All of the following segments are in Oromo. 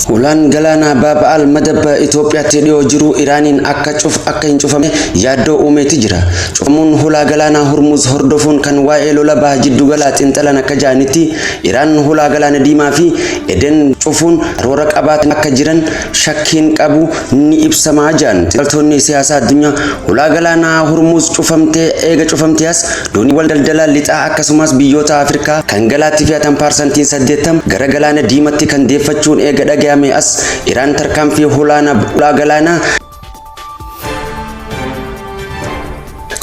Hulaan galaanaa Baab al Madab Itoophiyaatti dhiyoo jiru Iraaniin akka hin cufamne yaaddoo uumeeti jira. Cufamuun hulaa galaanaa Hormuz hordofuun kan waa'ee lola baha jiddugalaa xiinxalan akka ja'anitti, Iraan hulaa galaana Diimaa fi Eden cufuun karoora qabaatan akka jiran shakkiin qabu ni ibsamaa ja'an. Xiinxaltoonni siyaasaa addunyaa hulaa galaanaa Hormuz cufamtee eega cufamtee as dooniiwwan daldala lixaa akkasumas biyyoota Afrikaa kan galaatti fe'atan paarsantiin 80 gara galaana Diimatti kan deeffachuun eega dhaga'ame as, Iraan tarkaanfii hulaa galaanaa.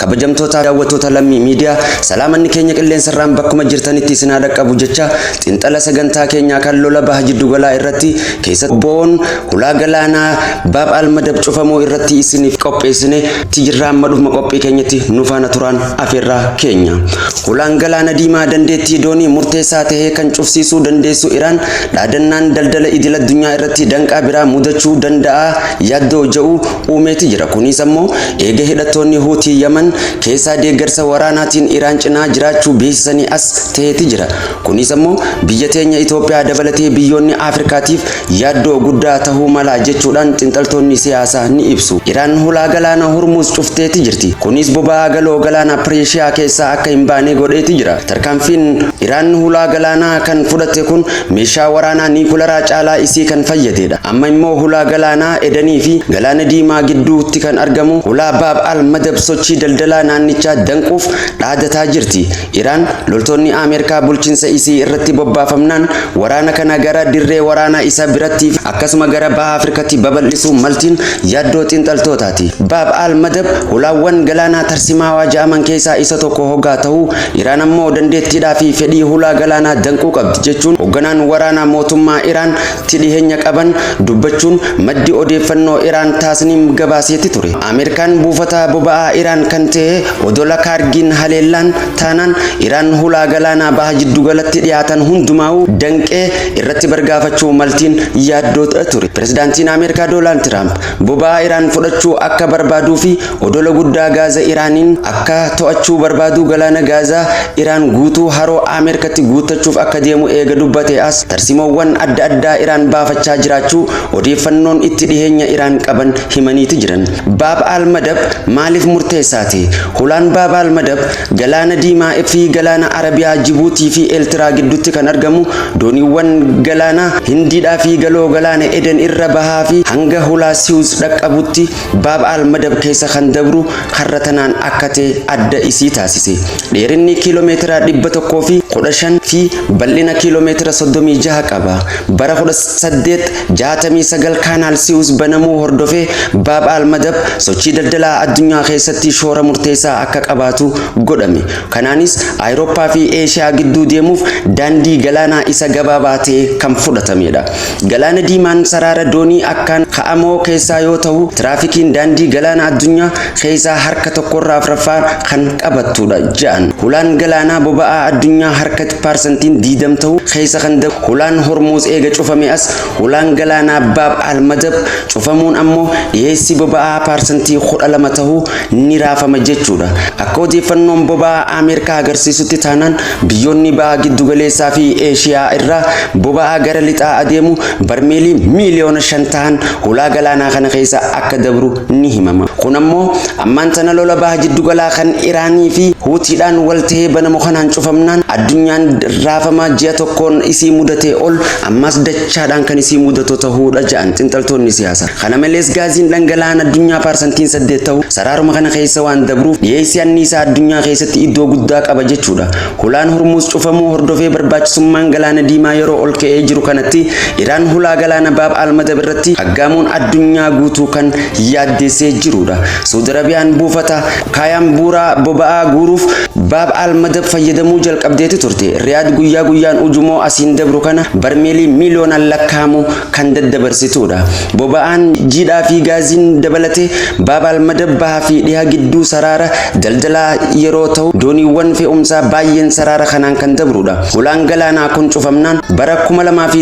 Kabajamtoota daawwattoota Lammii Miidiyaa, salaamanni keenya qilleensarraan bakkuma jirtanitti isin haa dhaqqabu jecha, xiinxala sagantaa keenyaa kan lola baha jiddugalaa irratti, keessatti bo'oon hulaa galaanaa Baab al-Madab cufamuu irratti isiniif qopheessine jirra. Amma dhuma qophii keenyatti nu faana turaan afeerraa keenya. Hulaan galaana Diimaa dandeettii doonii murteessaa tahee kan cufsiisuu dandeessu Iraan dhaadannaan daldala idil addunyaa irratti danqaa biraa mudachuu danda'a yaaddoo ja'u uumeeti jira. Kunis ammoo eega hidhattoonni Huutii Yaman keessaa deeggarsa waraanaatiin Iraan cinaa jiraachuu beeksisanii as taheeti jira. Kunis ammoo biyya teenya Itoophiyaa dabalatee biyyoonni Afrikaatiif yaaddoo guddaa tahuu mala jechuudhaan xiinxaltoonni siyaasaa ni ibsu. Iraan hulaa galaana Hormuz cufteeti jirti. Kunis boba'aa galoo galaana Peershiyaa keessaa akka hin baane godheeti jira. Tarkaanfiin Iraan hulaa galaanaa kan fudhatte kun meeshaa waraanaa niikularaa caalaa isii kan fayyadedha. Amma immoo hulaa galaanaa Edanii fi galaana Diimaa gidduutti kan argamu hulaa Baab al Madab sochii daldalaa naannichaa danquuf dhaadataa jirti. Iraan loltoonni Ameerikaa bulchiinsa isii irratti bobbaafamnaan waraana kana gara dirree waraanaa isa biratti akkasuma gara baha Afrikaatti babal'isuu maltiin yaaddoo xiinxaltootaati. Baab al Madab hulaawwan galaanaa tarsimaawaa ja'aman keessaa isa tokko hoggaa ta'u, Iraan ammoo dandeettiidhaa fi fedhii hulaa galaanaa danquu qabdi jechuun hoogganaan waraanaa mootummaa Iraan tti dhiheenya qaban dubbachuun maddi odeeffannoo Iraan Taasniim gabaaseeti ture. Ameerikaan buufata boba'aa Iraan kan ta'e odola Kaargiin haleellaan taanaan, Iraan hulaa galaanaa baha jiddugalatti dhiyaatan hundumaa'uu danqee irratti bargaafachuu maltiin yaaddoo ture. Pirezidaantiin Ameerikaa Doonaald Tiraamp boba'aa Iraan fudhachuu akka barbaaduu fi odola guddaa Gaaza Iraaniin akka to'achuu barbaadu, galaana Gaazaa Iraan guutuu haroo Ameerikatti guuttachuuf akka deemu eega dubbate as, tarsimoowwan adda addaa Iraan baafachaa jiraachuu odeeffannoon itti dhiheenya Iraan qaban himaniiti jiran. Baab al Madab maaliif murteessaati? Hulaan Baab al Madab galaana Diimaa fi galaana Arabiyaa Jibuutii fi Eeltiraa gidduutti kan argamu, dooniiwwan galaana Hindiidhaa fi galoo galaana Eden irra bahaa fi hanga hulaa Siwuz dhaqqabutti Baab al Madab keessa kan dabru karra tanaan akka ta'e adda isii taasise. Dheerinni kiiloomeetira 115 fi bal'ina kiiloomeetira 36 qaba. Bara 1869 kaanaal Siwuz banamuu hordofee Baab al Madab sochii daldalaa addunyaa keessatti shoora murteessaa akka qabaatu godhame. Kanaanis Awurooppaa fi Eeshiyaa gidduu deemuuf daandii galaanaa isa gabaabaa ta'e kan fudhatamedha. Galaana Diimaan saraara doonii akkaan ka'amoo keessaa yoo ta'u, tiraafikiin daandii galaana addunyaa keessaa harka tokkorraa afuraffaa kan qabattudha jedhan. Hulaan galaanaa boba'aa addunyaa harka paarsantiin 20 ta'u keessa kan dabu hulaan Hormuuz eega cufame as, hulaan galaanaa Baab al Madab cufamuun ammoo dhiyeessii boba'aa paarsantii 12 ta'u ni raafama jechuudha. Akka odeeffannoon boba'aa Ameerikaa agarsiisutti taanaan, biyyoonni baha giddugaleessaa fi Eeshiyaa irraa boba'aa gara lixaa adeemu barmeelii miiliyoona 5 ta'an hulaa galaanaa kana keessa akka dabru ni himama. Kun ammoo ammaan tana lola baha jiddugalaa kan Iraanii fi Huutiidhaan wal ta'ee banamu kanaan cufamnaan, addunyaan raafama ji'a tokkoon isii mudatee ol ammaas dachaadhaan kan isii mudatu ta'uudha jedhan xiinxaltoonni siyaasaa. Kana malees, gaaziin dhangala'aan addunyaa paarsantiin 8 ta'u saraaruma kana keessa waan dabruuf dhiyeessii anniisaa addunyaa keessatti iddoo guddaa qaba jechuudha. Hulaan Hormuuz cufamuu hordofee barbaachisummaan galaana Diimaa yeroo ol ka'ee jiru kanatti, Iraan hulaa galaana Baab al-Madab irratti aggaamuun addunyaa guutuu kan yaaddeessee jirudha. Saudi Arabiyaan buufata kaayaan buuraa boba'aa guuruuf Baab al-Madab fayyadamuu jalqabdeeti turte. Riyaad guyyaa guyyaan ujumoo asiin dabru kana barmeelii miiliyoonaan lakkaa'amu kan daddabarsitudha. Boba'aan jiidhaa fi gaaziin dabalatee Baab al-Madab bahaa fi dhiha gidduu saraara daldalaa yeroo ta'u, dooniiwwan fe'umsaa baay'een saraara kanaan kan dabrudha. Hulaan galaanaa kun cufamnaan, bara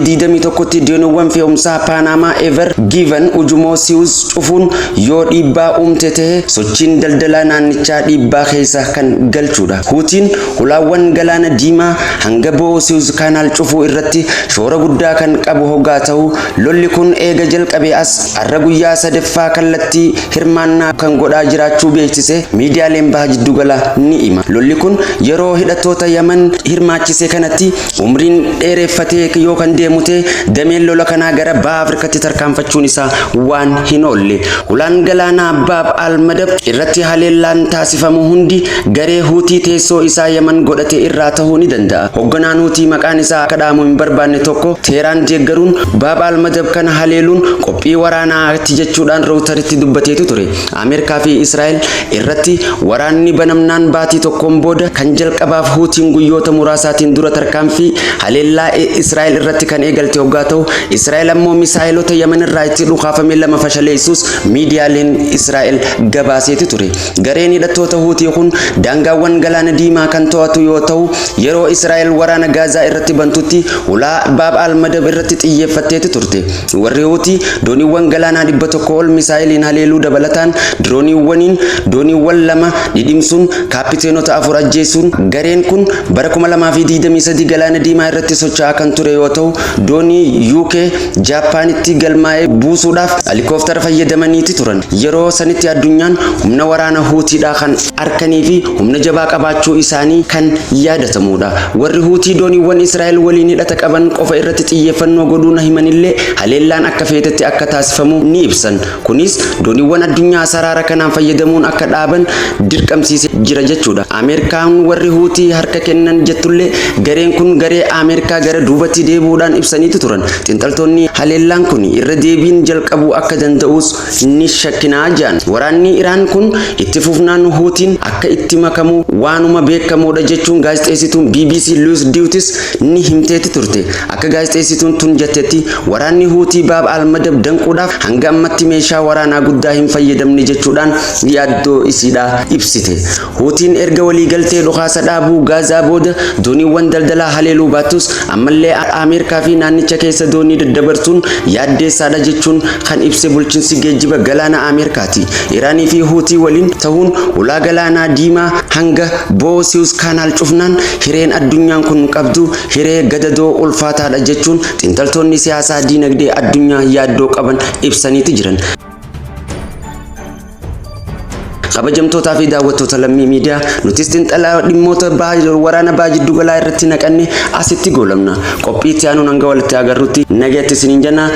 2021tti dooniiwwan fe'umsaa Paanaamaa Ever Given ujumoo Siwuz cufuun yoo dhiibbaa uumte ta'e, sochiin daldalaa naannichaa dhiibbaa keessa kan galchudha. Huutiin hulaawwan galaana Diimaa hanga bo'oo Siwuz Kaanaal cufuu irratti shoora guddaa kan qabu hoggaa ta'u, lolli kun eega jalqabee as har'a guyyaa sadaffaa kallattii hirmaannaa kan godhaa jiraachuu beeksise miidiyaaleen baha jiddugalaa ni hima. Lolli kun yeroo hidhattoota Yaman hirmaachise kanatti umriin dheereffatee yoo kan deemu ta'e dameen lola kanaa gara baha Afrikatti tarkaanfachuun isaa waan hin oolle. Hulaan galaanaa Baab al-Madab irratti haleellaan taasifamu hundi garee Huutii teessoo isaa Yaman godhate irraa ta'uu ni danda'a. Hogganaan Huutii maqaan isaa akka dhaamu hin barbaanne tokko Teeraan deeggaruun Baab al-Madab kana haleeluun qophii waraanaati jechuudhaan Rooyitaritti dubbateetu ture. Ameerikaa fi Israa'el irratti waraanni banamnaan baatii tokkoon booda kan jalqabaaf Huutiin guyyoota muraasaatiin dura tarkaanfii haleellaa Israa'el irratti kan eegalte hoggaa ta'u, Israa'el ammoo misaa'elota Yaman irraa itti dhukaafame lama fashaleessuus miidiyaaleen Israa'el gabaaseeti ture. Gareen hidhattoota Huutii kun daangaawwan galaana Diimaa kan to'atu yoo ta'u, yeroo Israa'el waraana Gaazaa irratti bantutti hulaa Baab al-Madab irratti xiyyeeffatteeti turte. Warri Huutii dooniiwwan galaanaa 100 ol misaa'eliin haleeluu dabalataan dirooniiwwaniin dooniiwwan lama dhidhimsuun kaappiteenota 4 ajjeesuun gareen kun bara 2023 galaana Diimaa irratti socho'aa kan ture yoo ta'u, doonii UK Jaappaanitti galmaa'ee buusuudhaaf helikooftara fayyadamaniiti turan. Yeroo sanitti addunyaan humna waraana Huutiidhaa kan arkanii fi humna jabaa qabaachuu isaanii kan yaadatamudha. Warri Huutii dooniiwwan Israa'el waliin hidhata qaban qofa irratti xiyyeeffannoo godhuun himanillee haleellaan akka feetetti akka taasifamu ni ibsan. Kunis dooniiwwan addunyaa saraara kanaan fayyadamuun akka dhaaban dirqamsiisee jira jechuudha. Ameerikaan warri Huutii harka kennan jettullee gareen kun garee Ameerikaa gara duubatti deebi'uudhaan ibsaniitu turan. Xiinxaltoonni haleellaan kun irra deebiin jalqabuu akka danda'us ni shakkinaa jedhan. Waraanni Iraan kun itti fufnaan Huutiin akka itti makamu waanuma beekamuudha jechuun gaazexeessituun BBC Louis Dutis ni himteeti turte. Akka gaazexeessituun tun jettetti waraanni Huutii Baab al-Madab danquudhaaf hanga ammatti meeshaa waraanaa guddaa hin fayyadamne jechuudhaan yaaddoo isiidha ibsite. Huutiin erga waliigaltee dhukaasa dhaabuu Gaazaa booda dooniiwwan daldalaa haleeluu baattus ammallee Ameerikaa fi naannicha keessa doonii daddabarsuun yaaddeessaadha jechuun kan ibse bulchiinsi geejjiba galaana Ameerikaati. Iraanii fi Huutii waliin ta'uun hulaa galaanaa Diimaa hanga bo'oo Siwuz Kaanaal cufnaan hireen addunyaan kun qabdu hiree gadadoo ulfaataadha jechuun xiinxaltoonni siyaasaa diinagdee addunyaa yaaddoo qaban ibsaniiti jiran. Kabajamtootaa fi daawwattoota Lammii Miidiyaa, nutis xiinxalaa dhimmoota waraana baha jiddugalaa irratti naqanne asitti goolabna. Qophii itti aanuun hanga walitti agarrutti nagayatti isiniin jenna.